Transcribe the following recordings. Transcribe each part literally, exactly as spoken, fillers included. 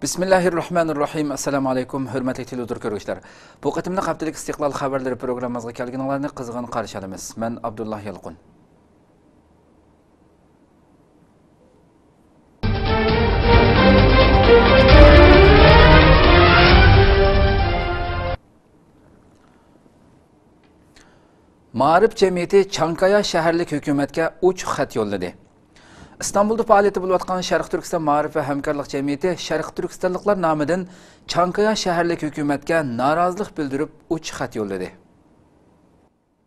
بىسمىللاھىررەھمانىررەھىم. ئەسسالامۇ ئەلەيكۇم، ھۆرمەتلىك تېلېۋىزور كۆرگۈچىلەر. بۇ قېتىملىق ھەپتىلىك ئىستىقلال خەۋەرلىرى پروگراممىمىزغا كەلگىنىڭلارنى قىزغىن قارشى ئالىمىز. مەن ئابدۇللا يالقۇن. مائارىپ جەمئىيىتى چاڭكايا شەھەرلىك ھۆكۈمەتكە ئوچۇق خەت يوللىدى. ئىستانبۇلدا پائالىيىتى بولۇۋاتقان شەرقىي تۈركىستان مائارىپ ۋە ھەمكارلىق جەمئىيىتى شەرقىي تۈركىستانلىقلار نامىدىن چاڭكايا شەھەرلىك ھۆكۈمەتكە نارازىلىق بىلدۈرۈپ ئوچۇق خەت يوللىدى.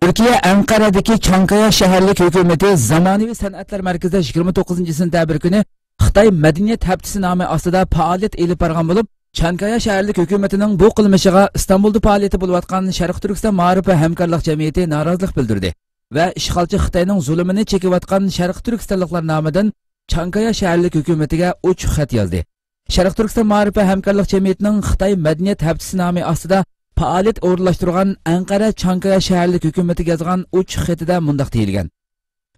تۈركىيە ئەنقەرەدىكى چاڭكايا شەھەرلىك ھۆكۈمىتى زامانىۋى سەنئەتلەر مەركىزىدە يىگىرمە توققۇزىنچى سېنتەبىر كۈنى خىتاي مەدەنىيەت ھەپتىسى نامى ئاستىدا پائالىيەت ئېلىپ بارغان بولۇپ، چاڭكايا شەھەرلىك ھۆكۈمىتىنىڭ بۇ قىلمىشىغا ئىستانبۇلدا پائالىيىتى بولۇۋاتقان شەرقىي تۈركىستان مائارىپ ۋە ھەمكارلىق جەمئىيىتى نارازىلىق بىلدۈردى ۋە ئىشغالچى خىتاينىڭ زۇلۇمىنى چېكىۋاتقان شەرقىي تۈركىستانلىقلار نامىدىن چاڭكايا شەھەرلىك ھۆكۈمىتىگە ئوچۇق خەت يازدى. شەرقىي تۈركىستان مائارىپ ۋە ھەمكارلىق جەمئىيىتىنىڭ خىتاي مەدەنىيەت ھەپتىسى نامى ئاستىدا پائالىيەت ئورۇنلاشتۇرغان ئەنقەرە چاڭكايا شەھەرلىك ھۆكۈمىتىگە يازغان ئوچۇق خېتىدە مۇنداق دېيىلگەن: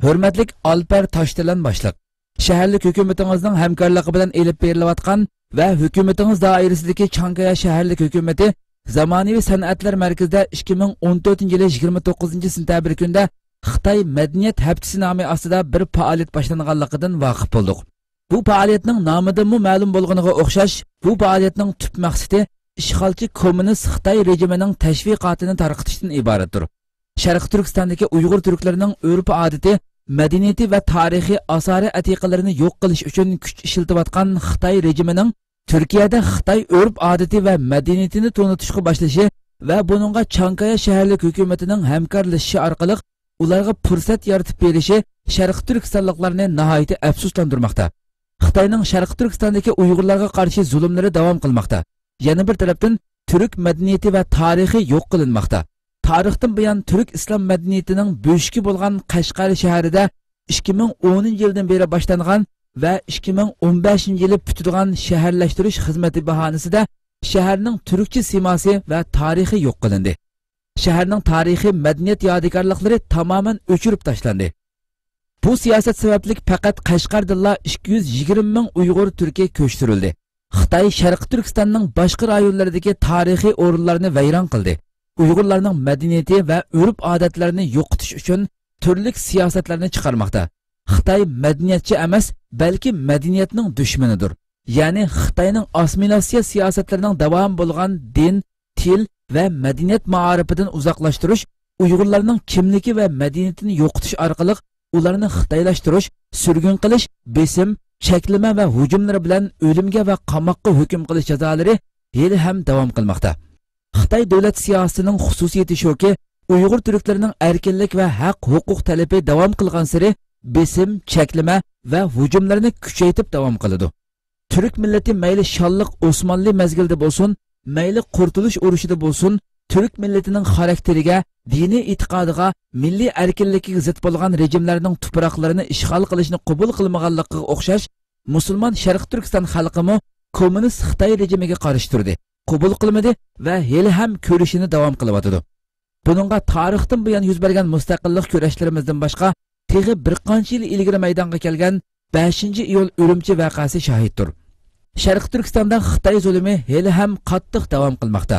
ھۆرمەتلىك ئالپەر تاشدىلان باشلىق، شەھەرلىك ھۆكۈمىتىڭىزنىڭ ھەمكارلىقى بىلەن ئېلىپ بېرىلىۋاتقان ۋە ھۆكۈمىتىڭىز دائىرىسىدىكى چاڭكايا شەھەرلىك ھۆكۈمىتى زامانىۋى سەنئەتلەر مەركىزىدە ئىككى مىڭ ئون تۆتىنچى يىلى يىگىرمە توققۇزىنچى سېنتەبىر كۈنىدە خىتاي مەدەنىيەت ھەپتىسى نامى ئاستىدا بىر پائالىيەت باشلانغانلىقىدىن ۋاقىپ بولدۇق. بۇ پائالىيەتنىڭ نامىدىنمۇ مەلۇم بولغىنىغا ئوخشاش، بۇ پائالىيەتنىڭ تۈپ مەقسىتى ئىشغالچى كوممۇنىست خىتاي رېجىمىنىڭ تەشۋىقاتىنى تارقىتىشتىن ئىبارەتتۇر. شەرقىي تۈركىستاندىكى ئۇيغۇر تۈركلىرىنىڭ ئۆرپ-ئادىتى، مەدەنىيىتى ۋە تارىخىي ئاسارە ئەتىقىلىرىنى يوق قىلىش ئۈچۈن كۈچ ئىشلىتىۋاتقان خىتاي رېجىمىنىڭ تۈركىيەدە خىتاي ئۆرپ-ئادىتى ۋە مەدەنىيىتىنى تونۇتۇشقا باشلىشى ۋە بۇنىڭغا چاڭكايا شەھەرلىك ھۆكۈمىتىنىڭ ھەمكارلىشىشى ئارقىلىق ئۇلارغا پۇرسەت يارىتىپ بېرىشى شەرقىي تۈركىستانلىقلارنى ناھايىتى ئەپسۇسلاندۇرماقتا. خىتاينىڭ شەرقىي تۈركىستاندىكى ئۇيغۇرلارغا قارشى زۇلۇملىرى داۋام قىلماقتا. يەنە بىر تەرەپتىن، تۈرك مەدەنىيىتى ۋە تارىخى يوق قىلىنماقتا. تارىختىن بۇيان تۈرك ئىسلام مەدەنىيىتىنىڭ بۆشۈكى بولغان قەشقەر شەھىرىدە ئىككى مىڭ ئونىنچى يىلدىن بېرى باشلانغان ۋە ئىككى مىڭ ئون بەشىنچى يىلى پۈتىدىغان شەھەرلەشتۈرۈش خىزمىتى باھانىسىدە شەھەرنىڭ تۈركچە سىيماسى ۋە تارىخى يوق قىلىندى. شەھەرنىڭ تارىخىي مەدەنىيەت يادىكارلىقلىرى تامامەن ئۆچۈرۈپ تاشلاندى. بۇ سىياسەت سەۋەبلىك پەقەت قەشقەردىنلا ئىككى يۈز يىگىرمە مىڭ ئۇيغۇر تۈركى كۆچۈرۈلدى. خىتاي شەرقىي تۈركىستاننىڭ باشقا رايونلىرىدىكى تارىخىي ئورۇنلارنى ۋەيران قىلدى. ئۇيغۇرلارنىڭ مەدەنىيىتى ۋە ئۆرپ-ئادەتلىرىنى يوقىتىش ئۈچۈن تۈرلۈك سىياسەتلەرنى چىقارماقتا. خىتاي مەدەنىيەتچى ئەمەس، بەلكى مەدەنىيەتنىڭ دۈشمىنىدۇر. يەنى خىتاينىڭ ئاسسىمىلياتسىيە سىياسەتلىرىنىڭ داۋامى بولغان دىن، تىل ۋە مەدەنىيەت مائارىپىدىن ئۇزاقلاشتۇرۇش، ئۇيغۇرلارنىڭ كىملىكى ۋە مەدەنىيىتىنى يوقىتىش ئارقىلىق ئۇلارنى خىتايلاشتۇرۇش، سۈرگۈن قىلىش، بېسىم، چەكلىمە ۋە ھۇجۇملىرى بىلەن ئۆلۈمگە ۋە قاماققا ھۆكۈم قىلىش جازالىرى ھېلىھەم داۋام قىلماقتا. خىتاي دۆلەت سىياسىتىنىڭ خۇسۇسىيىتى شۇكى، ئۇيغۇر تۈركلىرىنىڭ ئەركىنلىك ۋە ھەق-ھوقۇق تەلىپى داۋام قىلغانسېرى بېسىم، چەكلىمە ۋە ھۇجۇملىرىنى كۈچەيتىپ داۋام قىلىدۇ. تۈرك مىللىتى مەيلى شانلىق ئوسمانلى مەزگىلىدە بولسۇن، مەيلى قۇرتۇلۇش ئۇرۇشىدا بولسۇن، تۈرك مىللىتىنىڭ خاراكتېرىگە، دىنىي ئېتىقادىغا، مىللىي ئەركىنلىكىگە زىت بولغان رېجىملەرنىڭ تۇپراقلىرىنى ئىشغال قىلىشنى قوبۇل قىلمىغانلىقىغا ئوخشاش، مۇسۇلمان شەرقىي تۈركىستان خەلقىمۇ كوممۇنىست خىتاي رېجىمىگە قارشى تۇردى، قوبۇل قىلمىدى ۋە ھېلىھەم كۈرىشىنى داۋام قىلىۋاتىدۇ. بۇنىڭغا تارىختىن بۇيان يۈز بەرگەن مۇستەقىللىق كۈرەشلىرىمىزدىن باشقا، تېخى بىر قانچە يىل ئىلگىرى مەيدانغا كەلگەن بەشىنچى ئىيۇل ئۈرۈمچى ۋەقەسى شاھىتتۇر. شەرقىي تۈركىستاندا خىتاي زۇلۇمى ھېلىھەم قاتتىق داۋام قىلماقتا.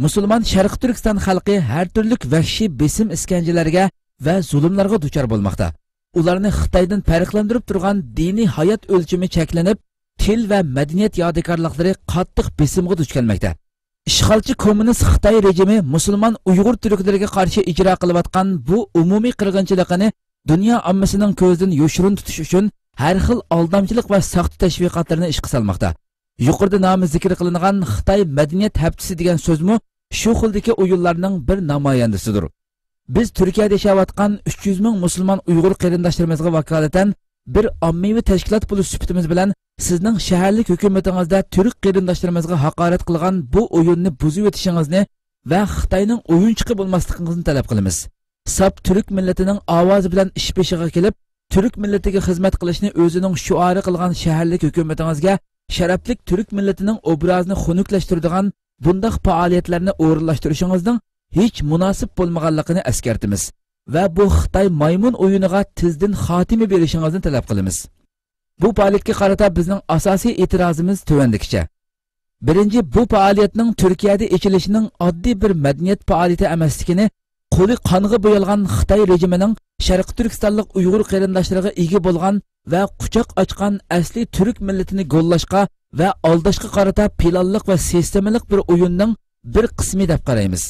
مۇسۇلمان شەرقىي تۈركىستان خەلقى ھەر تۈرلۈك ۋەھشىي بېسىم-ئىسكەنجىلەرگە ۋە زۇلۇملارغا دۇچار بولماقتا. ئۇلارنى خىتايدىن پەرقلەندۈرۈپ تۇرغان دىنىي ھايات ئۆلچىمى چەكلىنىپ، تىل ۋە مەدەنىيەت يادىكارلىقلىرى قاتتىق بېسىمغا دۇچ كەلمەكتە. ئىشغالچى كوممۇنىست خىتاي رېجىمى مۇسۇلمان ئۇيغۇر تۈركلىرىگە قارشى ئىجرا قىلىۋاتقان بۇ ئومۇمىي قىرغىنچىلىقىنى دۇنيا ئاممىسىنىڭ كۆزىدىن يوشۇرۇن تۇتۇش ئۈچۈن ھەر خىل ئالدامچىلىق ۋە ساختا تەشۋىقاتلىرىنى ئىشقا سالماقتا. يۇقىرىدا نامى زىكىر قىلىنغان خىتاي مەدەنىيەت ھەپتىسى دېگەن سۆزمۇ شۇ خىلدىكى ئويۇنلارنىڭ بىر نامايەندىسىدۇر. بىز تۈركىيەدە ياشاۋاتقان ئۈچ يۈز مىڭ مۇسۇلمان ئۇيغۇر قېرىنداشلىرىمىزغا ۋاكالىتەن بىر ئاممىۋى تەشكىلات بولۇش سۈپىتىمىز بىلەن سىزنىڭ شەھەرلىك ھۆكۈمىتىڭىزدە تۈرك قېرىنداشلىرىمىزغا ھاقارەت قىلغان بۇ ئويۇننى بۇزۇۋېتىشىڭىزنى ۋە خىتاينىڭ ئويۇنچۇقى بولماسلىقىڭىزنى تەلەپ قىلىمىز. ساپ تۈرك مىللىتىنىڭ ئاۋازى بىلەن ئىش بېشىغا كېلىپ، تۈرك مىللىتىگە خىزمەت قىلىشنى ئۆزىنىڭ شوئارى قىلغان شەھەرلىك ھۆكۈمىتىڭىزگە شەرەپلىك تۈرك مىللىتىنىڭ ئوبرازىنى خۇنۈكلەشتۈرىدىغان بۇنداق پائالىيەتلەرنى ئورۇنلاشتۇرۇشىڭىزنىڭ ھېچ مۇناسىپ بولمىغانلىقىنى ئەسكەرتىمىز ۋە بۇ خىتاي مايمۇن ئويۇنىغا تېزدىن خاتىمە بېرىشىڭىزنى تەلەپ قىلىمىز. بۇ پائالىيەتكە قارىتا بىزنىڭ ئاساسىي ئېتىرازىمىز تۆۋەندىكىچە. بىرىنچى، بۇ پائالىيەتنىڭ تۈركىيەدە ئېچىلىشىنىڭ ئاددىي بىر مەدەنىيەت پائالىيىتى ئەمەسلىكىنى، قولى قانغا بويالغان خىتاي رېجىمىنىڭ شەرقىي تۈركىستانلىق ئۇيغۇر قېرىنداشلىرىغا ئىگە بولغان ۋە قۇچاق ئاچقان ئەسلىي تۈرك مىللىتىنى گوللاشقا ۋە ئالداشقا قارىتا پىلانلىق ۋە سىستېمىلىق بىر ئويۇننىڭ بىر قىسمى دەپ قارايمىز.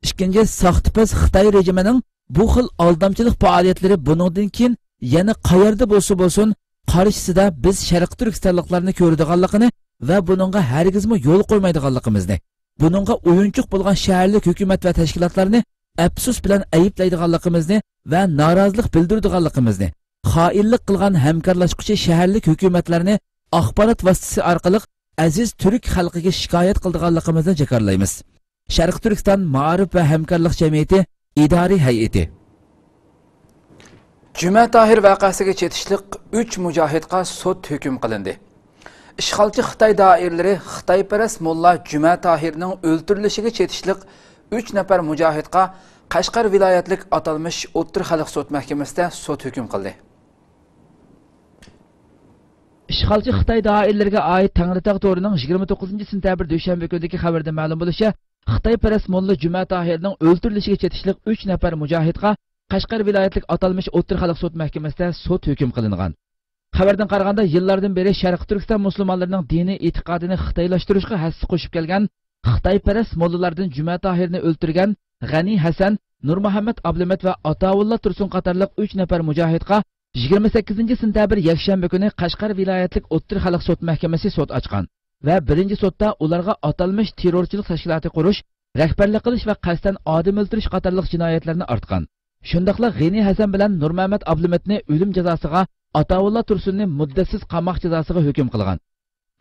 ئىككىنچى، ساختىپەز خىتاي رېجىمىنىڭ بۇ خىل ئالدامچىلىق پائالىيەتلىرى بۇنىڭدىن كېيىن يەنە قەيەردە بولسا بولسۇن، قارشىسىدا بىز شەرقىي تۈركىستانلىقلارنى كۆرىدىغانلىقىنى ۋە بۇنىڭغا ھەرگىزمۇ يول قويمايدىغانلىقىمىزنى، بۇنىڭغا ئويۇنچۇق بولغان شەھەرلىك ھۆكۈمەت ۋە تەشكىلاتلارنى ئەپسۇس بىلەن ئەيىبلەيدىغانلىقىمىزنى ۋە نارازىلىق بىلدۈرىدىغانلىقىمىزنى، خائىنلىق قىلغان ھەمكارلاشقۇچى شەھەرلىك ھۆكۈمەتلەرنى ئاخبارات ۋاسىتىسى ئارقىلىق ئەزىز تۈرك خەلقىگە شىكايەت قىلىدىغانلىقىمىزنى جاكارلايمىز. شەرقىي تۈركىستان مائارىپ ۋە ھەمكارلىق جەمئىيىتى ئىدارىي ھەيئىتى. جۈمە تاھىر ۋەقەسىگە چېتىشلىق ئۈچ مۇجاھىدقا سوت ھۆكۈم قىلىندى. ئىشغالچى خىتاي دائىرىلىرى خىتايپەرەس موللا جۈمە تاھىرنىڭ ئۆلتۈرۈلۈشىگە چېتىشلىق ئۈچ نەپەر مۇجاھىدقا قەشقەر ۋىلايەتلىك ئاتالمىش ئوتتۇرا خەلق سوت مەھكىمىسىدە سوت ھۆكۈم قىلدى. ئىشغالچى خىتاي دائىرىلىرىگە ئائىت تەڭرىتاغ تورىنىڭ يىگىرمە توققۇزىنچى سېنتەبىر دۈشەنبە كۈنىدىكى خەۋىرىدە مەلۇم بولۇشىچە، خىتايپەرەس موللا جۈمە تاھىرنىڭ ئۆلتۈرۈلۈشىگە چېتىشلىق ئۈچ نەپەر مۇجاھىدقا قەشقەر ۋىلايەتلىك ئاتالمىش ئوتتۇرا خەلق سوت مەھكىمىسىدە سوت ھۆكۈم قىلىنغان. خەۋەردىن قارىغاندا، يىللاردىن بېرى شەرقىي تۈركىستان مۇسۇلمانلىرىنىڭ دىنىي ئېتىقادىنى خىتايلاشتۇرۇشقا ھەسسە قوشۇپ كەلگەن خىتايپەرەس موللىلاردىن جۈمە تاھىرنى ئۆلتۈرگەن غەنى ھەسەن، نۇرمۇھەممەت ئابلىمىت ۋە ئاتاۋۇللا تۇرسۇن قاتارلىق ئۈچ نەپەر مۇجاھىدقا يىگىرمە سەككىزىنچى سېنتەبىر يەكشەنبە كۈنى قەشقەر ۋىلايەتلىك ئوتتۇرا خەلق سوت مەھكىمىسى سوت ئاچقان ۋە بىرىنچى سوتتا ئۇلارغا ئاتالمىش تېررورچىلىق تەشكىلاتى قۇرۇش، رەھبەرلىك قىلىش ۋە قەستەن ئادەم ئۆلتۈرۈش قاتارلىق جىنايەتلەرنى ئارتقان. شۇنداقلا غېنى ھەسەن بىلەن نۇرمەمەت ئابلىمىتنى ئۆلۈم جازاسىغا، ئاتاۋۇللا تۇرسۇننى مۇددەتسىز قاماق جازاسىغا ھۆكۈم قىلغان.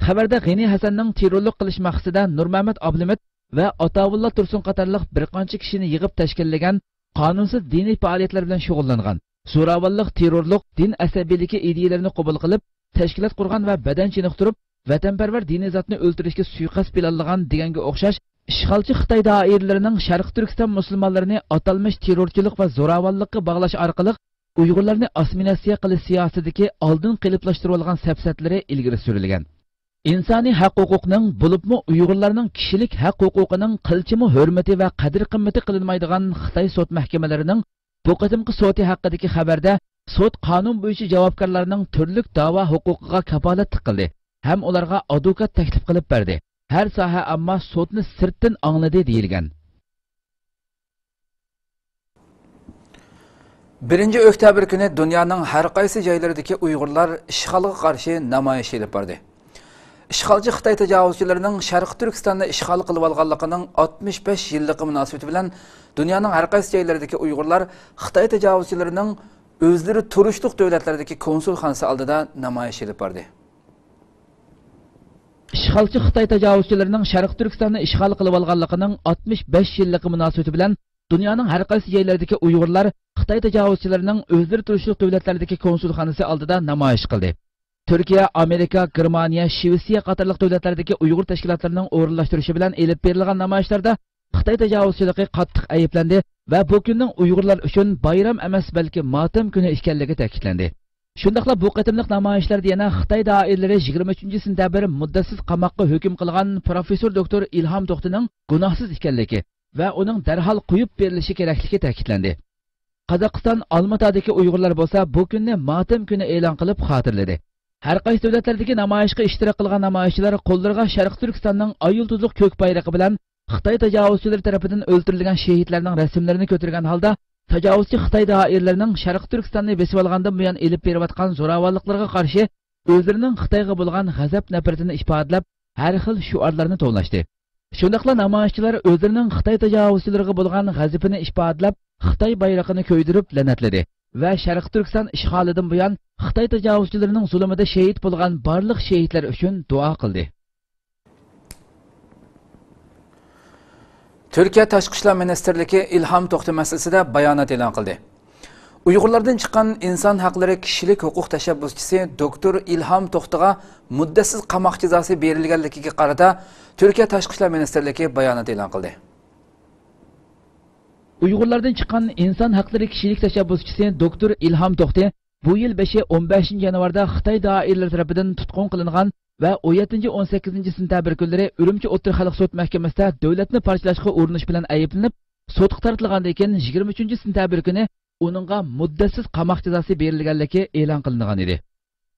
خەۋەردە غېنى ھەسەننىڭ تېررورلۇق قىلىش مەقسىتىدە نۇرمەمەت ئابلىمىت ۋە ئاتاۋۇللا تۇرسۇن قاتارلىق بىر قانچە كىشىنى يىغىپ تەشكىللىگەن قانۇنسىز دىنىي پائالىيەتلەر بىلەن شۇغۇللانغان، زوراۋانلىق، تېررورلۇق، دىن ئەسەبىيلىكى ئىدىيىلىرىنى قوبۇل قىلىپ، تەشكىلات قۇرغان ۋە بەدەن چېنىقتۇرۇپ، ۋەتەنپەرۋەر دىنىي زاتنى ئۆلتۈرۈشكە سۇيىقەست پىلانلىغان دېگەنگە ئوخشاش، ئىشغالچى خىتاي دائىرىلىرىنىڭ شەرقىي تۈركىستان مۇسۇلمانلىرىنى ئاتالمىش تېررورچىلىق ۋە زوراۋانلىققا باغلاش ئارقىلىق ئۇيغۇرلارنى ئاسسىمىلياتسىيە قىلىش سىياسىتىدىكى ئالدىن قېلىپلاشتۇرۇۋالغان سەپسەتىلىرى ئىلگىرى سۈرۈلگەن. ئىنسانىي ھەق ھوقۇقنىڭ، بولۇپمۇ ئۇيغۇرلارنىڭ كىشىلىك ھەق ھوقۇقىنىڭ قىلچىمۇ ھۆرمىتى ۋە قەدىر-قىممىتى قىلىنمايدىغان خىتاي سوت مەھكىمىلىرىنىڭ بۇ قېتىمقى سوتى ھەققىدىكى خەۋەردە، سوت قانۇن بويىچە جاۋابكارلارنىڭ تۈرلۈك داۋا ھوقۇقىغا كاپالەتلىك قىلدى ھەم ئۇلارغا ئادۋوكات تەكلىپ قىلىپ بەردى. ھەر ساھە ئامما سوتنى سىرتتىن ئاڭلىدى دېيىلگەن. بىرىنچى ئۆكتەبىر كۈنى دۇنيانىڭ ھەر قايسى جايلىرىدىكى ئۇيغۇرلار ئىشغالغا قارشى نامايىش ئېلىپ باردى. ئىشغالچى خىتاي تاجاۋۇزچىلىرىنىڭ شەرقىي تۈركىستاننى ئىشغال قىلىۋالغانلىقىنىڭ ئاتمىش بەش يىللىقى مۇناسىۋىتى بىلەن دۇنيانىڭ ھەر قايسى جايلىرىدىكى ئۇيغۇرلار خىتاي تاجاۋۇزچىلىرىنىڭ ئۆزلىرى تۇرۇشلۇق دۆلەتلەردىكى كونسۇلخانىسى ئالدىدا نامايىش ئېلىپ باردى. ئىشغالچى خىتاي تاجاۋۇزچىلىرىنىڭ شەرقىي تۈركىستاننى ئىشغال قىلىۋالغانلىقىنىڭ ئاتمىش بەش يىللىقى مۇناسىۋىتى بىلەن دۇنيانىڭ ھەر قايسى جايلىرىدىكى ئۇيغۇرلار خىتاي تاجاۋۇزچىلىرىنىڭ ئۆزلىرى تۇرۇشلۇق دۆلەتلەردىكى كونسۇلخانىسى ئالدىدا نامايىش قىلدى. تۈركىيە، ئامېرىكا، گېرمانىيە، شىۋېتسىيە قاتارلىق دۆلەتلەردىكى ئۇيغۇر تەشكىلاتلىرىنىڭ ئورۇنلاشتۇرۇشى بىلەن ئېلىپ بېرىلغان نامايىشلاردا خىتاي تاجاۋۇزچىلىقى قاتتىق ئەيىبلەندى ۋە بۇ كۈننىڭ ئۇيغۇرلار ئۈچۈن بايرام ئەمەس، بەلكى ماتەم كۈنى ئىكەنلىكى تەكىتلەندى. شۇنداقلا بۇ قېتىملىق نامايىشلاردا يەنە خىتاي دائىرىلىرى يىگىرمە ئۈچىنچى سېنتەبىر مۇددەتسىز قاماققا ھۆكۈم قىلغان پروفېسسور دوكتور ئىلھام توختىنىڭ گۇناھسىز ئىكەنلىكى ۋە ئۇنىڭ دەرھال قويۇپ بېرىلىشى كېرەكلىكى تەكىتلەندى. قازاقىستان ئالماتادىكى ئۇيغۇرلار بولسا بۇ كۈننى ماتەم كۈنى ئېلان قىلىپ خاتىرىلىدى. ھەر قايسى دۆلەتلەردىكى نامايىشقا ئىشتىراك قىلغان نامايىشچىلار قوللىرىغا شەرقىي تۈركىستاننىڭ ئاي يۇلتۇزلۇق كۆك بايرىقى بىلەن خىتاي تاجاۋۇزچىلىرى تەرىپىدىن ئۆلتۈرۈلگەن شېھىتلەرنىڭ رەسىملىرىنى كۆتۈرگەن ھالدا، تاجاۋۇزچى خىتاي دائىرىلىرىنىڭ شەرقىي تۈركىستاننى بېسىۋالغاندىن بۇيان ئېلىپ بېرىۋاتقان زوراۋانلىقلىرىغا قارشى ئۆزلىرىنىڭ خىتايغا بولغان غەزەپ-نەپرىتىنى ئىپادىلەپ، ھەر خىل شوئارلارنى توۋلاشتى. شۇنداقلا نامايىشچىلار ئۆزلىرىنىڭ خىتاي تاجاۋۇزچىلىرىغا بولغان غەزىپىنى ئىپادىلەپ، خىتاي بايرىقىنى كۆيدۈرۈپ لەنەتلىدى ۋە شەرقىي تۈركىستان ئىشغالىدىن بۇيان خىتاي تاجاۋۇزچىلىرىنىڭ زۇلۇمىدا شېھىت بولغان بارلىق شېھىتلەر ئۈچۈن دۇئا قىلدى. تۈركىيە تاشقى ئىشلار مىنىستىرلىكى ئىلھام توختى مەسىلىسىدە بايانات ئېلان قىلدى. ئۇيغۇرلاردىن چىققان ئىنسان ھەقلىرى كىشىلىك ھوقۇق تەشەببۇسچىسى دوكتور ئىلھام توختىغا مۇددەتسىز قاماق جازاسى بېرىلگەنلىكىگە قارىتا تۈركىيە تاشقى ئىشلار مىنىستىرلىكى بايانات ئېلان قىلدى. ئۇيغۇرلاردىن چىققان ئىنسان ھەقلىرى كىشىلىك تەشەببۇسچىسى دوكتور ئىلھام توختى بۇ يىل بېشى ئون بەشىنچى يانۋاردا خىتاي دائىرىلىرى تەرىپىدىن تۇتقۇن قىلىنغان ۋە ئون يەتتىنچى، ئون سەككىزىنچى سېنتەبىر كۈنلىرى ئۈرۈمچى ئوتتۇرا خەلق سوت مەھكىمىسىدە دۆلەتنى پارچىلاشقا ئۇرۇنۇش بىلەن ئەيىبلىنىپ، سوتقا تارتىلغاندىن كېيىن، يىگىرمە ئۈچىنچى سېنتەبىر كۈنى ئۇنىڭغا مۇددەتسىز قاماق جازاسى بېرىلگەنلىكى ئېلان قىلىنغان ئىدى.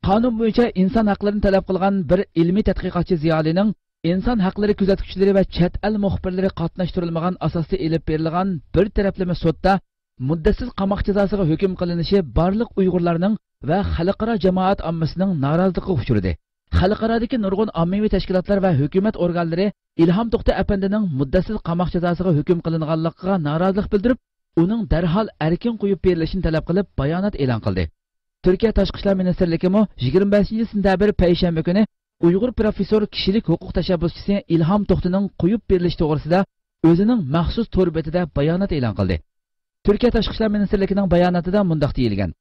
قانۇن بويىچە ئىنسان ھەقلىرىنى تەلەپ قىلغان بىر ئىلمىي تەتقىقاتچى زىيالىينىڭ ئىنسان ھەقلىرى كۆزەتكۈچىلىرى ۋە چەت ئەل مۇخبىرلىرى قاتناشتۇرۇلمىغان ئاساستا ئېلىپ بېرىلغان بىر تەرەپلىمە سوتتا مۇددەتسىز قاماق جازاسىغا ھۆكۈم قىلىنىشى بارلىق ئۇيغۇرلارنىڭ ۋە خەلقئارا جامائەت ئاممىسىنىڭ نارازىلىقىغا ئۇچرىدى. خەلقئارادىكى نۇرغۇن ئاممىۋى تەشكىلاتلار ۋە ھۆكۈمەت ئورگانلىرى ئىلھام توختى ئەپەندىنىڭ مۇددەتسىز قاماق جازاسىغا ھۆكۈم قىلىنغانلىقىغا نارازىلىق بىلدۈرۈپ، ئۇنىڭ دەرھال ئەركىن قويۇپ بېرىلىشىنى تەلەپ قىلىپ بايانات ئېلان قىلدى. تۈركىيە تاشقى ئىشلار مىنىستىرلىكىمۇ يىگىرمە بەشىنچى سېنتەبىر پەيشەنبە كۈنى ئۇيغۇر پروفېسسور، كىشىلىك ھوقۇق تەشەببۇسچىسى ئىلھام توختىنىڭ قويۇپ بېرىلىشى توغرىسىدا ئۆزىنىڭ مەخسۇس تور بېتىدە بايانات ئېلان قىلدى. تۈركىيە تاشقى ئىشلار مىنىستىرلىكىنىڭ باياناتىدا مۇنداق دېيىلگەن: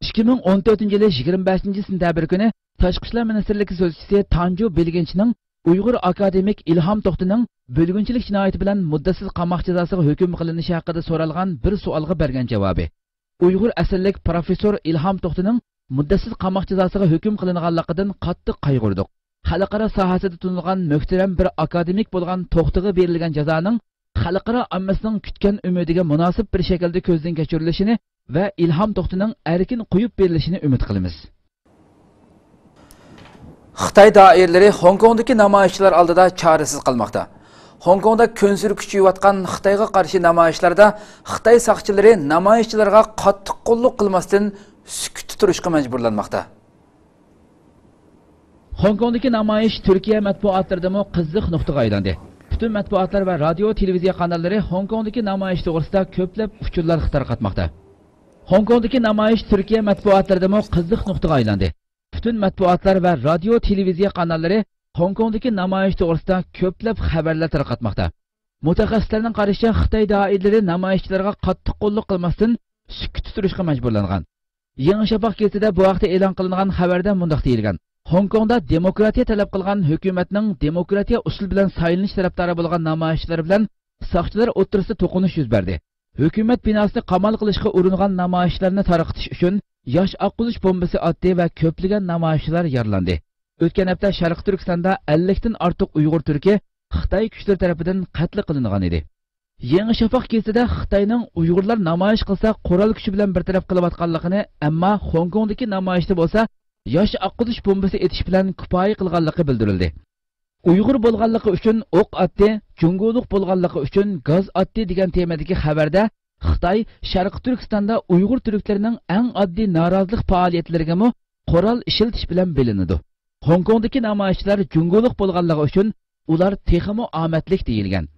ئىككى مىڭ ئون تۆتىنچى يىلى يىگىرمە بەشىنچى سېنتەبىر كۈنى تاشقى ئىشلار مىنىستىرلىكى سۆزچىسى تانجۇ بىلگىنچنىڭ ئۇيغۇر ئاكادېمىك ئىلھام توختىنىڭ بۆلگۈنچىلىك جىنايىتى بىلەن مۇددەتسىز قاماق جازاسىغا ھۆكۈم قىلىنىشى ھەققىدە سورالغان بىر سوئالغا بەرگەن جاۋابى، ئۇيغۇر ئەسىللىك پروفېسسور ئىلھام توختىنىڭ مۇددەتسىز قاماق جازاسىغا ھۆكۈم قىلىنغانلىقىدىن قاتتىق قايغۇردۇق. خەلقئارا ساھەسىدە تونۇلغان مۆھتەرەم بىر ئاكادېمىك بولغان توختىغا بېرىلگەن جازانىڭ خەلقئارا ئاممىسىنىڭ كۈتكەن ئۈمىدىگە مۇناسىپ بىر شەكىلدە كۆزدىن كەچۈرۈلۈشىنى ۋە ئىلھام توختىنىڭ ئەركىن قويۇپ بېرىلىشىنى ئۈمىد قىلىمىز. خىتاي دائىرىلىرى خوڭكوڭدىكى نامايىشچىلار ئالدىدا چارىسىز قالماقتا. خوڭكوڭدا كۈنسېرى كۈچىيىۋاتقان خىتايغا قارشى نامايىشلاردا خىتاي ساقچىلىرى نامايىشچىلارغا قاتتىق قوللۇق قىلماستىن، سۈكۈتتە تۇرۇشقا مەجبۇرلانماقتا. خوڭكوڭدىكى نامايىش تۈركىيە مەتبۇئاتلىرىدىمۇ قىزىق نۇقتىغا ئايلاندى. پۈتۈن مەتبۇئاتلار ۋە رادىيو، تېلېۋىزىيە قاناللىرى خوڭكوڭدىكى نامايىش توغرىسىدا كۆپلەپ ئۇچۇرلار تارقاتماقتا. خوڭكوڭدىكى نامايىش تۈركىيە مەتبۇئاتلىرىدىمۇ قىزىق نۇقتىغا ئايلاندى. پۈتۈن مەتبۇئاتلار ۋە رادىيو، تېلېۋىزىيە قاناللىرى خوڭكوڭدىكى نامايىش توغرىسىدا كۆپلەپ خەۋەرلەر تارقاتماقتا. مۇتەخەسسىسلەرنىڭ قارىشىچە، خىتاي دائىرىلىرى نامايىشچىلارغا قاتتىق قوللۇق قىلماستىن، سۈكۈتتە تۇرۇشقا مەجبۇرلانغان. يېڭى شافاق گېزىتىدە بۇ ھەقتە ئېلان قىلىنغان خەۋەردە مۇنداق دېيىلگەن: خوڭكوڭدا دېموكراتىيە تەلەپ قىلغان ھۆكۈمەتنىڭ دېموكراتىيە ئۇسۇلى بىلەن سايلىنىش تەرەپدارى بولغان نامايىشچىلار بىلەن ساقچىلار ئوتتۇرىسىدا توقۇنۇش يۈز بەردى. ھۆكۈمەت بىناسىنى قامال قىلىشقا ئۇرۇنغان نامايىشچىلارنى تارقىتىش ئۈچۈن ياش ئاققۇزۇش بومبىسى ئاتتى ۋە كۆپلىگەن نامايىشچىلار يارىلاندى. ئۆتكەن ھەپتە شەرقىي تۈركىستاندا ئەللىكتىن ئارتۇق ئۇيغۇر تۈركى خىتاي كۈچلىرى تەرىپىدىن قەتل قىلىنغان ئىدى. يېڭى شافاق گېزىتىدە خىتاينىڭ ئۇيغۇرلار نامايىش قىلسا قورال كۈچى بىلەن بىر تەرەپ قىلىۋاتقانلىقىنى، ئەمما خوڭكوڭدىكى نامايىشتا بولسا ياش ئاققۇزۇش بومبىسى ئېتىش بىلەن كۇپايە قىلغانلىقى بىلدۈرۈلدى. ئۇيغۇر بولغانلىقى ئۈچۈن ئوق ئاتتى، جۇڭگولۇق بولغانلىقى ئۈچۈن گاز ئاتتى دېگەن تېمىدىكى خەۋەردە خىتاي شەرقىي تۈركىستاندا ئۇيغۇر تۈركلىرىنىڭ ئەڭ ئاددىي نارازىلىق پائالىيەتلىرىگىمۇ قورال ئىشلىتىش بىلەن بىلىنىدۇ. خوڭكوڭدىكى نامايىشچىلار جۇڭگولۇق بولغانلىقى ئۈچۈن ئۇلار تېخىمۇ ئامەتلىك دېيىلگەن.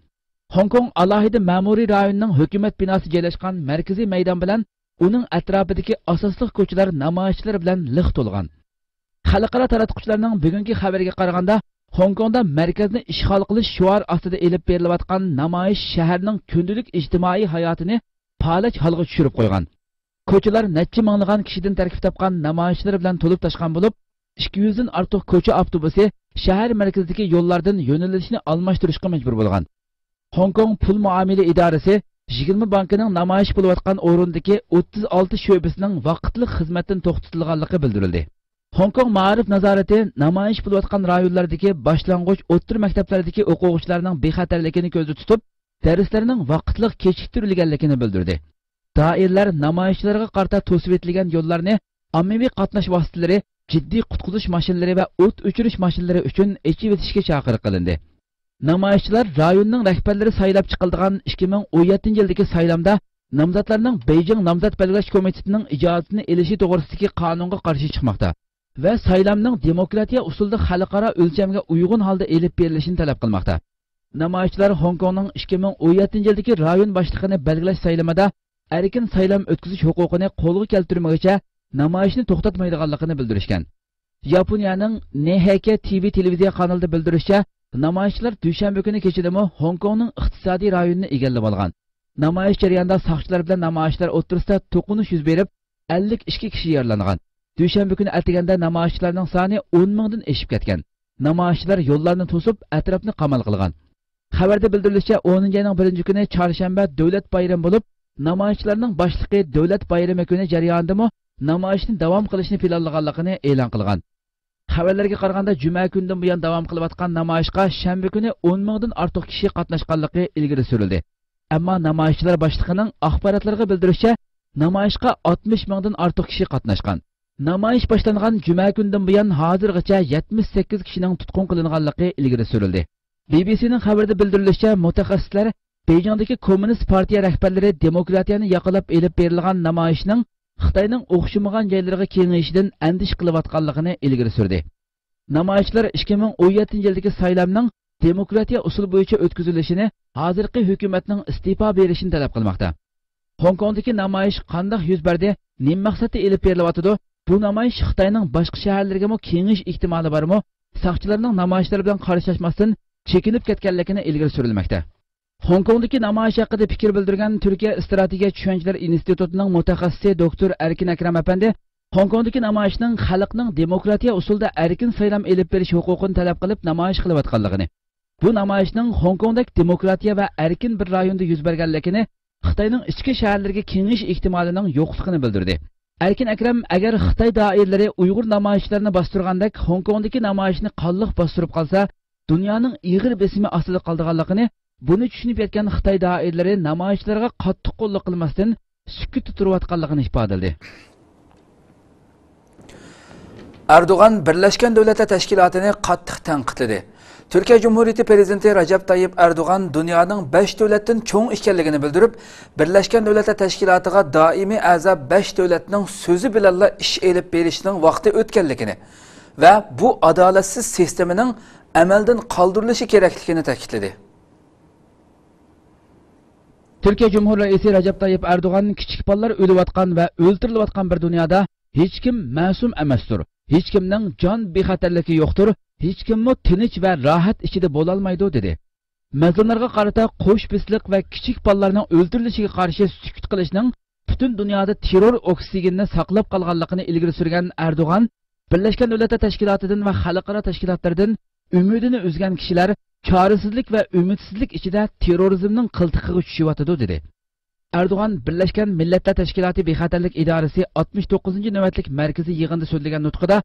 خوڭكوڭ ئالاھىدە مەمۇرىي رايونىنىڭ ھۆكۈمەت بىناسى جايلاشقان مەركىزىي مەيدان بىلەن ئۇنىڭ ئەتراپىدىكى ئاساسلىق كوچىلار نامايىشچىلار بىلەن لىق تولغان. خەلقئارا تاراتقۇچىلارنىڭ بۈگۈنكى خەۋىرىگە قارىغاندا، خوڭكوڭدا مەركەزنى ئىشغال قىلىش شوئار ئاستىدا ئېلىپ بېرىلىۋاتقان نامايىش شەھەرنىڭ كۈندىلىك ئىجتىمائىي ھاياتىنى پالەچ ھالغا چۈشۈرۈپ قويغان. كوچىلار نەچچە مىڭلىغان كىشىدىن تەركىب تاپقان نامايىشچىلار بىلەن تولۇپ تاشقان بولۇپ، ئىككى يۈزدىن ئارتۇق كوچا ئاپتوبۇسى شەھەر مەركىزىدىكى يوللاردىن يۆنىلىشنى ئالماشتۇرۇشقا مەجبۇر بولغان. خوڭكوڭ پۇل مۇئامىلە ئىدارىسى يىگىرمە بانكىنىڭ نامايىش بولۇۋاتقان ئورۇندىكى ئوتتۇز ئالتە شۆبىسىنىڭ ۋاقىتلىق خىزمەتتىن توختىتىلغانلىقى بىلدۈرۈلدى. خوڭكوڭ مائارىپ نازارىتى نامايىش بولۇۋاتقان رايونلاردىكى باشلانغۇچ، ئوتتۇرا مەكتەپلەردىكى ئوقۇغۇچىلارنىڭ بىخەتەرلىكىنى كۆزدە تۇتۇپ، دەرسلەرنىڭ ۋاقىتلىق كېچىكتۈرۈلگەنلىكىنى بىلدۈردى. دائىرىلەر نامايىشچىلارغا قارىتا توسۇۋېتىلگەن يوللارنى ئاممىۋى قاتناش ۋاسىتىلىرى، جىددىي قۇتقۇزۇش ماشىنىلىرى ۋە ئوت ئۆچۈرۈش ماشىنىلىرى ئۈچۈن ئېچىۋېتىشكە چاقىرىق قىلىندى. نامايىشچىلار رايوننىڭ رەھبەرلىرى سايلاپ چىقىلىدىغان ئىككى مىڭ ئون يەتتىنچى يىلدىكى سايلامدا نامزاتلارنىڭ بېيجىڭ نامزات بەلگىلەش كومىتېتىنىڭ ئىجازىتىنى ئېلىشى توغرىسىدىكى قانۇنغا قارشى چىقماقتا ۋە سايلامنىڭ دېموكراتىيە ئۇسۇلىدا خەلقئارا ئۆلچەمگە ئۇيغۇن ھالدا ئېلىپ بېرىلىشىنى تەلەپ قىلماقتا. نامايىشچىلار خوڭكوڭنىڭ ئىككى مىڭ ئون يەتتىنچى يىلدىكى رايون باشلىقىنى بەلگىلەش سايلىمىدا ئەركىن سايلام ئۆتكۈزۈش ھوقۇقىنى قولغا كەلتۈرمىگۈچە نامايىشنى توختاتمايدىغانلىقىنى بىلدۈرۈشكەن. ياپونىيەنىڭ نېھېيكې تىۋى تېلېۋىزىيە قانىلىدا بىلدۈرۈشىچە، نامايىشچىلار دۈشەنبە كۈنى كېچىدىمۇ خوڭكوڭنىڭ ئىقتىسادىي رايونىنى ئىگىلىۋالغان. نامايىش جەريانىدا ساقچىلار بىلەن نامايىشچىلار ئوتتۇرىسىدا توقۇنۇش يۈز بېرىپ، ئەللىك ئىككى كىشى يارىلانغان. دۈشەنبە كۈنى ئەتىگەندە نامايىشچىلارنىڭ سانى ئون مىڭدىن ئېشىپ كەتكەن. نامايىشچىلار يوللارنى توسۇپ، ئەتراپنى قامال قىلغان. خەۋەردە بىلدۈرۈلۈشىچە، ئونىنچى ئاينىڭ بىرىنچى كۈنى چارشەنبە دۆلەت بايرىمى بولۇپ، نامايىشچىلارنىڭ باشلىقى دۆلەت بايرىمى كۈنى جەريانىدىمۇ نامايىشنى داۋام قىلىشنى پىلانلىغانلىقىنى ئېلان قىلغان. خەۋەرلەرگە قارىغاندا، جۈمە كۈنىدىن بۇيان داۋام قىلىۋاتقان نامايىشقا شەنبە كۈنى ئون مىڭدىن ئارتۇق كىشى قاتناشقانلىقى ئىلگىرى سۈرۈلدى. ئەمما نامايىشچىلار باشلىقىنىڭ ئاخباراتلىرىغا بىلدۈرۈشىچە، نامايىشقا ئاتمىش مىڭدىن ئارتۇق كىشى قاتناشقان. نامايىش باشلانغان جۈمە كۈنىدىن بۇيان ھازىرغىچە يەتمىش سەككىز كىشىنىڭ تۇتقۇن قىلىنغانلىقى ئىلگىرى سۈرۈلدى. بى بى سىنىڭ خەۋىرىدە بىلدۈرۈلۈشىچە، مۇتەخەسسىسلەر بېيجىڭدىكى كوممۇنىست پارتىيە رەھبەرلىرى دېموكراتىيەنى ياقلاپ ئېلىپ بېرىلغان نامايىشنىڭ خىتاينىڭ ئوخشىمىغان جايلىرىغا كېڭىيىشىدىن ئەندىشە قىلىۋاتقانلىقىنى ئىلگىرى سۈردى. نامايىشچىلار ئىككى مىڭ ئون يەتتىنچى يىلدىكى سايلامنىڭ دېموكراتىيە ئۇسۇلى بويىچە ئۆتكۈزۈلۈشىنى، ھازىرقى ھۆكۈمەتنىڭ ئىستېپا بېرىشىنى تەلەپ قىلماقتا. خوڭكوڭدىكى نامايىش قانداق يۈز بەردى، نېمە مەقسەتتە ئېلىپ بېرىلىۋاتىدۇ، بۇ نامايىش خىتاينىڭ باشقا شەھەرلىرىگىمۇ كېڭىيىش ئېھتىمالى بارمۇ، ساقچىلارنىڭ نامايىشچىلار بىلەن قارشىلاشماستىن چېكىنىپ كەتكەنلىكىنى ئىلگىرى سۈرۈلمەكتە. خوڭكوڭدىكى نامايىش ھەققىدە پىكىر بىلدۈرگەن تۈركىيە ئىستراتېگىيە چۈشەنچىلەر ئىنستىتۇتىنىڭ مۇتەخەسسىسى دوكتور ئەركىن ئەكرەم ئەپەندى خوڭكوڭدىكى نامايىشنىڭ خەلقنىڭ دېموكراتىيە ئۇسۇلىدا ئەركىن سايلام ئېلىپ بېرىش ھوقۇقىنى تەلەپ قىلىپ نامايىش قىلىۋاتقانلىقىنى، بۇ نامايىشنىڭ خوڭكوڭدەك دېموكراتىيە ۋە ئەركىن بىر رايوندا يۈز بەرگەنلىكىنى، خىتاينىڭ ئىچكى شەھەرلىرىگە كېڭىيىش ئېھتىمالىنىڭ يوقلۇقىنى بىلدۈردى. ئەركىن ئەكرەم، ئەگەر خىتاي دائىرىلىرى ئۇيغۇر نامايىشچىلىرىنى باستۇرغاندەك خوڭكوڭدىكى نامايىشنى قانلىق باستۇرۇپ قالسا، دۇنيانىڭ ئېغىر بېسىمى ئاستىدا قالىدىغانلىقىنى، بۇنى چۈشىنىپ يەتكەن خىتاي دائىرىلىرى نامايىشچىلارغا قاتتىق قوللۇق قىلماستىن، سۈكۈتتە تۇرۇۋاتقانلىقىنى ئىپادىلىدى. ئەردوغان بىرلەشكەن دۆلەتلەر تەشكىلاتىنى قاتتىق تەنقىدلىدى. تۈركىيە جۇمھۇرىيىتى پىرېزىدېنتى رەجەپ تايىپ ئەردوغان دۇنيانىڭ بەش دۆلەتتىن چوڭ ئىكەنلىكىنى بىلدۈرۈپ، بىرلەشكەن دۆلەتلەر تەشكىلاتىغا دائىمىي ئەزا بەش دۆلەتنىڭ سۆزى بىلەنلا ئىش ئېلىپ بېرىشنىڭ ۋاقتى ئۆتكەنلىكىنى ۋە بۇ ئادالەتسىز سىستېمىنىڭ ئەمەلدىن قالدۇرۇلۇشى كېرەكلىكىنى تەكىتلىدى. تۈركىيە جۇمھۇر رەئىسى رەجەپ تايىپ ئەردوغان كىچىك بالىلار ئۆلۈۋاتقان ۋە ئۆلتۈرۈلۈۋاتقان بىر دۇنيادا ھېچكىم مەسۇم ئەمەستۇر، ھېچكىمنىڭ جان بىخەتەرلىكى يوقتۇر، ھېچكىممۇ تىنچ ۋە راھەت ئىچىدە بولالمايدۇ، دېدى. مەزلۇملارغا قارىتا قوش پىسلىق ۋە كىچىك بالىلارنىڭ ئۆلتۈرۈلۈشىگە قارشى سۈكۈت قىلىشنىڭ پۈتۈن دۇنيادا تېررور ئوكسىگېنىنى ساقلاپ قالغانلىقىنى ئىلگىرى سۈرگەن ئەردوغان، بىرلەشكەن دۆلەتلەر تەشكىلاتىدىن ۋە خەلقئارا تەشكىلاتلاردىن ئۈمىدىنى ئۈزگەن كىشىلەر چارىسىزلىك ۋە ئۈمىدسىزلىك ئىچىدە تېررورىزمنىڭ قىلتىقىغا چۈشۈۋاتىدۇ، دېدى. ئەردوغان بىرلەشكەن مىللەتلەر تەشكىلاتى بىخەتەرلىك ئىدارىسى ئاتمىش توققۇزىنچى نۆۋەتلىك مەركىزىي يىغىندا سۆزلىگەن نۇتقىدا،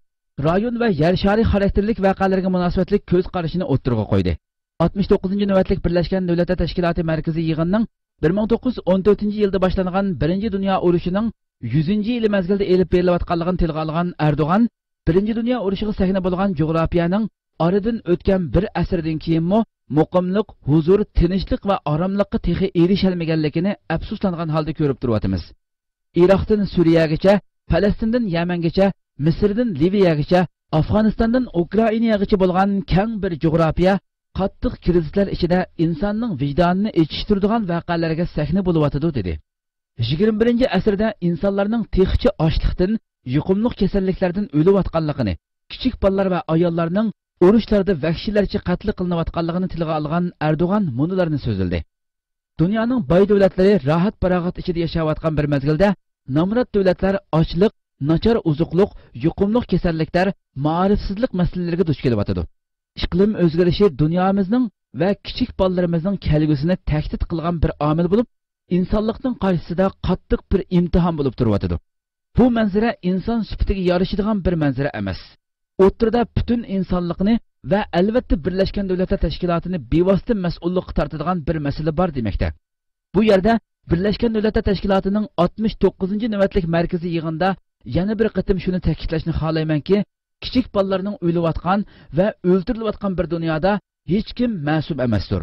رايون ۋە يەر شارى خاراكتېرلىك ۋەقەلەرگە مۇناسىۋەتلىك كۆز قارىشىنى ئوتتۇرىغا قويدى. ئاتمىش توققۇزىنچى نۆۋەتلىك بىرلەشكەن دۆلەتلەر تەشكىلاتى مەركىزىي يىغىنىنىڭ بىر مىڭ توققۇز يۈز ئون تۆتىنچى يىلدا باشلانغان بىرىنچى دۇنيا ئۇرۇشىنىڭ يۈزىنچى يىلى مەزگىلىدە ئېلىپ بېرىلىۋاتقانلىقىنى تىلغا ئالغان ئەردوغان، بىرىنچى دۇنيا ئۇرۇشىغا سەھنە بولغان جۇغراپىيەنىڭ ئارىدىن ئۆتكەن بىر ئەسىردىن كېيىنمۇ مۇقىملىق، ھۇزۇر، تىنچلىق ۋە ئاراملىققا تېخى ئېرىشەلمىگەنلىكىنى ئەپسۇسلانغان ھالدا كۆرۈپ تۇرۇۋاتىمىز. ئىراقتىن سۈرىيەگىچە، پەلەستىندىن يەمەنگىچە، مىسىردىن لىۋىيەگىچە، ئافغانىستاندىن ئۇكرائىناغىچە بولغان كەڭ بىر جۇغراپىيە قاتتىق كىرىزىسلەر ئىچىدە ئىنساننىڭ ۋىجدانىنى ئېچىشتۇرىدىغان ۋەقەلەرگە سەھنە بولۇۋاتىدۇ، دېدى. يىگىرمە بىرىنچى ئەسىردە ئىنسانلارنىڭ تېخىچە ئاچلىقتىن، يۇقۇملۇق كېسەللىكلەردىن ئۆلۈۋاتقانلىقىنى، كىچىك بالىلار ۋە ئاياللارنىڭ ئۇرۇشلاردا ۋەھشىيلەرچە قەتل قىلىنىۋاتقانلىقىنى تىلغا ئالغان ئەردوغان مۇنۇلارنى سۆزلىدى. دۇنيانىڭ باي دۆلەتلىرى راھەت-پاراغەت ئىچىدە ياشاۋاتقان بىر مەزگىلدە، نامرات دۆلەتلەر ئاچلىق، ناچار ئوزۇقلۇق، يۇقۇملۇق كېسەللىكلەر، مائارىپسىزلىق مەسىلىلىرىگە دۇچ كېلىۋاتىدۇ. ئىقلىم ئۆزگىرىشى دۇنيامىزنىڭ ۋە كىچىك بالىلىرىمىزنىڭ كەلگۈسىنى تەھدىت قىلغان بىر ئامىل بولۇپ، ئىنسانلىقنىڭ قارشىسىدا قاتتىق بىر ئىمتىھان بولۇپ تۇرۇۋاتىدۇ. بۇ مەنزىرە ئىنسان سۈپىتىگە يارىشىدىغان بىر مەنزىرە ئەمەس. ئوتتۇرىدا پۈتۈن ئىنسانلىقنى ۋە ئەلۋەتتە بىرلەشكەن دۆلەتلەر تەشكىلاتىنى بىۋاسىتە مەسئۇللۇققا تارتىدىغان بىر مەسىلە بار دېمەكتە. بۇ يەردە بىرلەشكەن دۆلەتلەر تەشكىلاتىنىڭ ئاتمىش توققۇزىنچى نۆۋەتلىك مەركىزىي يىغىنىدا يەنە بىر قېتىم شۇنى تەكىتلەشنى خالايمەنكى، كىچىك بالىلارنىڭ ئۆلۈۋاتقان ۋە ئۆلتۈرۈلۈۋاتقان بىر دۇنيادا ھېچكىم مەسۇم ئەمەستۇر.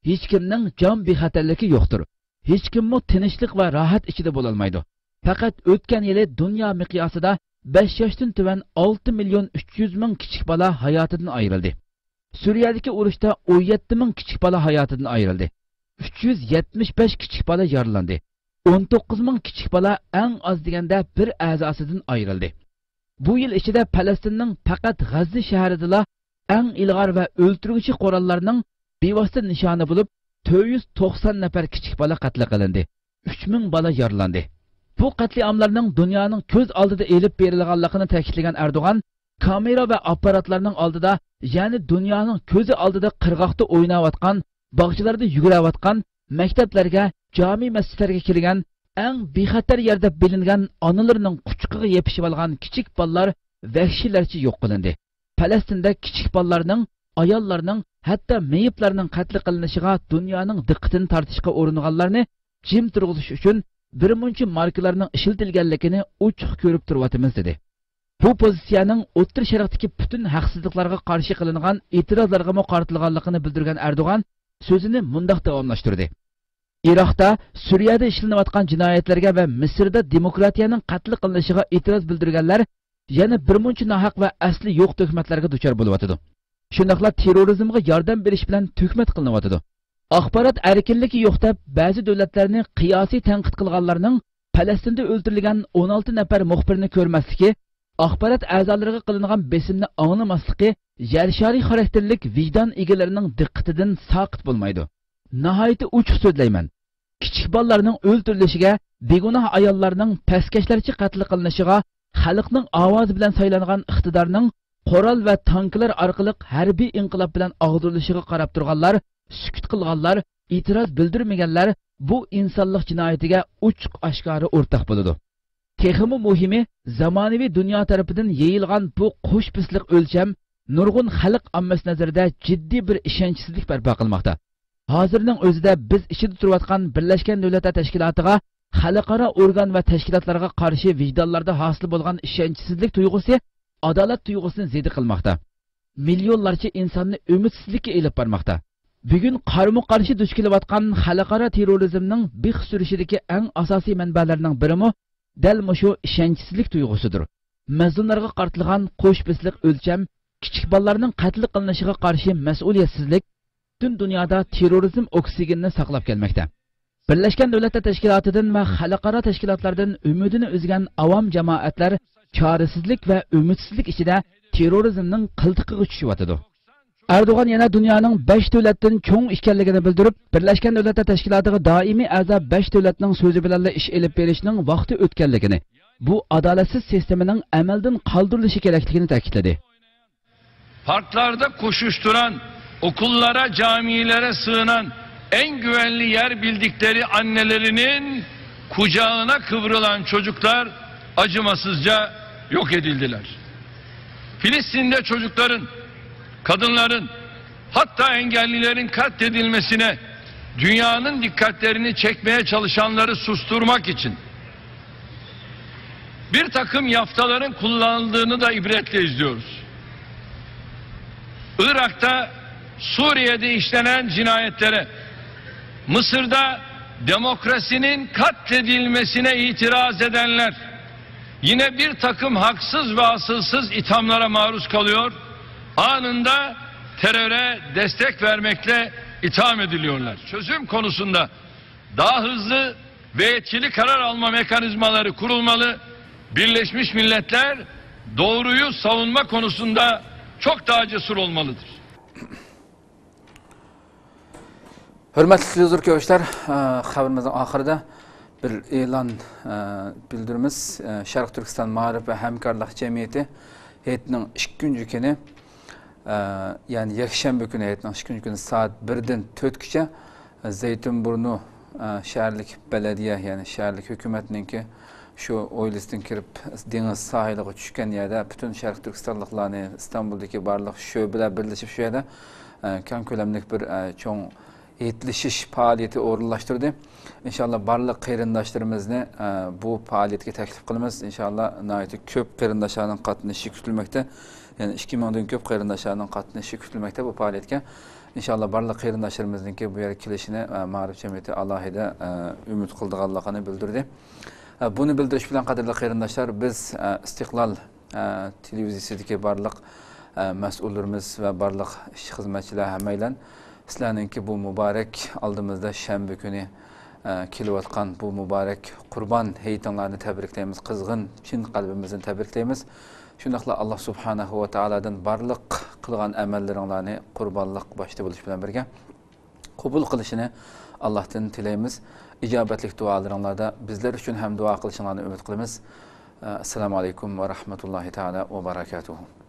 ھېچكىمنىڭ جان بىخەتەرلىكى يوقتۇر. ھېچكىممۇ تىنچلىق ۋە راھەت ئىچىدە بولالمايدۇ. پەقەت ئۆتكەن يىلى دۇنيا مىقياسىدا بەش ياشتىن تۆۋەن ئالتە مىليون ئۈچ يۈز مىڭ كىچىك بالا ھاياتىدىن ئايرىلدى. سۈرىيەدىكى ئۇرۇشتا ئون يەتتە مىڭ كىچىك بالا ھاياتىدىن ئايرىلدى. ئۈچ يۈز يەتمىش بەش كىچىك بالا يارىلاندى. ئون توققۇز مىڭ كىچىك بالا ئەڭ ئاز دېگەندە بىر ئەزاسىدىن ئايرىلدى. بۇ يىل ئىچىدە پەلەستىننىڭ پەقەت غەززە شەھىرىدىلا ئەڭ ئىلغار ۋە ئۆلتۈرگۈچى قوراللارنىڭ بىۋاسىتە نىشانى بولۇپ، تۆت يۈز توقسان نەپەر كىچىك بالا قەتل قىلىندى، ئۈچ مىڭ بالا يارىلاندى. بۇ قەتلىئاملارنىڭ دۇنيانىڭ كۆز ئالدىدا ئېلىپ بېرىلغانلىقىنى تەكىتلىگەن ئەردوغان، كامېرا ۋە ئاپپاراتلارنىڭ ئالدىدا، يەنى دۇنيانىڭ كۆزى ئالدىدا قىرغاقتا ئويناۋاتقان، باغچىلاردا يۈگۈرۈۋاتقان، مەكتەپلەرگە، جامى مەسچىتلەرگە كىرگەن، ئەڭ بىخەتەر يەر دەپ بىلىنگەن ئانىلىرىنىڭ قۇچىقىغا يېپىشىۋالغان كىچىك بالىلار ۋەھشىيلەرچە يوق قىلىندى. پەلەستىندە كىچىك بالىلارنىڭ، ئاياللارنىڭ، ھەتتا مېيىپلارنىڭ قەتل قىلىنىشىغا دۇنيانىڭ دىققىتىنى تارتىشقا ئۇرۇنغانلارنى جىم تۇرغۇزۇش ئۈچۈن بىر مۇنچە ماركىلارنىڭ ئىشلىتىلگەنلىكىنى ئوچۇق كۆرۈپ تۇرۇۋاتىمىز، دېدى. بۇ پوزىتسىيەنىڭ ئوتتۇرا شەرقتىكى پۈتۈن ھەقسىزلىقلارغا قارشى قىلىنغان ئېتىرازلارغىمۇ قارىتىلغانلىقىنى بىلدۈرگەن ئەردوغان سۆزىنى مۇنداق داۋاملاشتۇردى: ئىراقتا، سۈرىيەدە ئىشلىنىۋاتقان جىنايەتلەرگە ۋە مىسىردا دېموكراتىيەنىڭ قەتل قىلىنىشىغا ئېتىراز بىلدۈرگەنلەر يەنە بىر مۇنچە ناھەق ۋە ئەسلى يوق تۆھمەتلەرگە دۇچار بولۇۋاتىدۇ. شۇنداقلا تېررورىزمغا ياردەم بېرىش بىلەن تۆھمەت قىلىنىۋاتىدۇ. ئاخبارات ئەركىنلىكى يوق دەپ بەزى دۆلەتلەرنى قىياسىي تەنقىد قىلغانلارنىڭ پەلەستىندە ئۆلتۈرۈلگەن ئون ئالتە نەپەر مۇخبىرنى كۆرمەسلىكى، ئاخبارات ئەزالىرىغا قىلىنغان بېسىمنى ئاڭلىماسلىقى يەر شارى خاراكتېرلىك ۋىجدان ئىگىلىرىنىڭ دىققىتىدىن ساقىت بولمايدۇ. ناھايىتى ئوچۇق سۆزلەيمەن. كىچىك بالىلارنىڭ ئۆلتۈرۈلۈشىگە، بىگۇناھ ئاياللارنىڭ پەسكەشلەرچە قەتل قىلىنىشىغا، خەلقنىڭ ئاۋازى بىلەن سايلانغان ئىقتىدارنىڭ قورال ۋە تانكىلار ئارقىلىق ھەربىي ئىنقىلاب بىلەن ئاغدۇرۇلۇشىغا قاراپ تۇرغانلار، سۈكۈت قىلغانلار، ئېتىراز بىلدۈرمىگەنلەر بۇ ئىنسانلىق جىنايىتىگە ئوچۇق ئاشكارا ئورتاق بولىدۇ. تېخىمۇ مۇھىمى، زامانىۋى دۇنيا تەرىپىدىن يېيىلغان بۇ قوش پىسلىق ئۆلچەم نۇرغۇن خەلق ئاممىسى نەزىرىدە جىددىي بىر ئىشەنچسىزلىك بەرپا قىلماقتا. ھازىرنىڭ ئۆزىدە بىز ئىچىدە تۇرۇۋاتقان بىرلەشكەن دۆلەتلەر تەشكىلاتىغا، خەلقئارا ئورگان ۋە تەشكىلاتلارغا قارشى ۋىجدانلاردا ھاسىل بولغان ئىشەنچسىزلىك تۇيغۇسى ئادالەت تۇيغۇسىنى زېدە قىلماقتا. مىليونلارچە ئىنساننى ئۈمىدسىزلىككە ئېلىپ بارماقتا. بۈگۈن قارمۇ قارشى دۇچ كېلىۋاتقان خەلقئارا تېررورىزمنىڭ بىخ سۈرۈشىدىكى ئەڭ ئاساسىي مەنبەلەرنىڭ بىرىمۇ دەل مۇشۇ ئىشەنچسىزلىك تۇيغۇسىدۇر. مەزلۇملارغا قارىتىلغان قوش پىسلىق ئۆلچەم، كىچىك بالىلارنىڭ قەتل قىلىنىشىغا قارشى مەسئۇلىيەتسىزلىك، پۈتۈن دۇنيادا تېررورىزم ئوكسىگېنىنى ساقلاپ كەلمەكتە. بىرلەشكەن دۆلەتلەر تەشكىلاتىدىن ۋە خەلقئارا تەشكىلاتلاردىن ئۈمىدىنى ئۈزگەن ئاۋام جامائەتلەر چارىسىزلىك ۋە ئۈمىدسىزلىك ئىچىدە تېررورىزمنىڭ قىلتىقىغا چۈشۈۋاتىدۇ. ئەردوغان يەنە دۇنيانىڭ بەش دۆلەتتىن چوڭ ئىكەنلىكىنى بىلدۈرۈپ، بىرلەشكەن دۆلەتلەر تەشكىلاتىغا دائىمىي ئەزا بەش دۆلەتنىڭ سۆزى بىلەنلا ئىش ئېلىپ بېرىشنىڭ ۋاقتى ئۆتكەنلىكىنى، بۇ ئادالەتسىز سىستېمىنىڭ ئەمەلدىن قالدۇرۇلۇشى كېرەكلىكىنى تەكىتلىدى. Parklarda koşuşturan, okullara, camilere sığınan, en güvenli yer bildikleri annelerinin kucağına kıvrılan çocuklar acımasızca yok edildiler. Filistin'de çocukların, kadınların, hatta engellilerin katledilmesine dünyanın dikkatlerini çekmeye çalışanları susturmak için bir takım yaftaların kullanıldığını da ibretle izliyoruz. Irak'ta, Suriye'de işlenen cinayetlere, Mısır'da demokrasinin katledilmesine itiraz edenler yine bir takım haksız ve asılsız ithamlara maruz kalıyor, anında teröre destek vermekle itham ediliyorlar. Çözüm konusunda daha hızlı ve etkili karar alma mekanizmaları kurulmalı. Birleşmiş Milletler doğruyu savunma konusunda çok daha cesur olmalıdır. ھۆرمەتلىك تېلېۋىزور كۆرۈشلەر، خەۋىرىمىزنىڭ ئاخىرىدا بىر ئېلان بىلدۈرىمىز. شەرقىي تۈركىستان مائارىپ ۋە ھەمكارلىق جەمئىيىتى ھېيتنىڭ ئىككىنچى كۈنى، يەنى يەكشەنبە كۈنى، ھېيتنىڭ ئىككىنچى كۈنى سائەت بىردىن تۆتكىچە زەيتۇنبۇرنۇ شەھەرلىك بەلەدىيە، يەنى شەھەرلىك ھۆكۈمەتنىڭكى شۇ ھويلىسىدىن كىرىپ دېڭىز ساھىلىغا چۈشكەن يەردە پۈتۈن شەرقىي تۈركىستانلىقلارنى، ئىستانبۇلدىكى بارلىق شۆبىلەر بىرلىشىپ شۇ يەردە كەڭ كۆلەملىك بىر چوڭ ھېيتلىشىش پائالىيىتى ئورۇنلاشتۇردى. ئىنشاللا بارلىق قېرىنداشلىرىمىزنى بۇ پائالىيەتكە تەكلىپ قىلىمىز. ئىنشاللا ناھايىتى كۆپ قېرىنداشلارنىڭ قاتنىشىشى كۈتۈلمەكتە. يەنى ئىككى مىڭدىن كۆپ قېرىنداشلارنىڭ قاتنىشىشى كۈتۈلمەكتە بۇ پائالىيەتكە. ئىنشاللا بارلىق قېرىنداشلىرىمىزنىڭكى بۇ يەرگە كېلىشىنى مائارىپ جەمئىيىتى ئالاھىدە ئۈمىد قىلىدىغانلىقىنى بىلدۈردى. بۇنى بىلدۈرۈش بىلەن قەدىرلىك قېرىنداشلار، بىز ئىستىقلال تېلېۋىزىيىسىدىكى بارلىق مەسئۇللىرىمىز ۋە بارلىق ئىشچى خىزمەتچىلەر ھەممەيلەن سىلەرنىڭكى بۇ مۇبارەك ئالدىمىزدا شەنبە كۈنى كېلىۋاتقان بۇ مۇبارەك قۇربان ھېيتىڭلارنى تەبرىكلەيمىز، قىزغىن چىن قەلبىمىزدىن تەبرىكلەيمىز. شۇنداقلا ئاللا سۇبھانەھۇ ۋە تائالادىن بارلىق قىلغان ئەمەللىرىڭلارنى قۇربانلىق باشتا بولۇش بىلەن بىرگە قوبۇل قىلىشىنى ئاللاھتىن تىلەيمىز. ئىجابەتلىك دۇئالىرىڭلاردا بىزلەر ئۈچۈن ھەم دۇئا قىلىشىڭلارنى ئۈمىد قىلىمىز. ئەسسالامۇ ئەلەيكۇم ۋە رەھمەتۇللاھى تائالا ۋە بەرەكاتۇھۇ.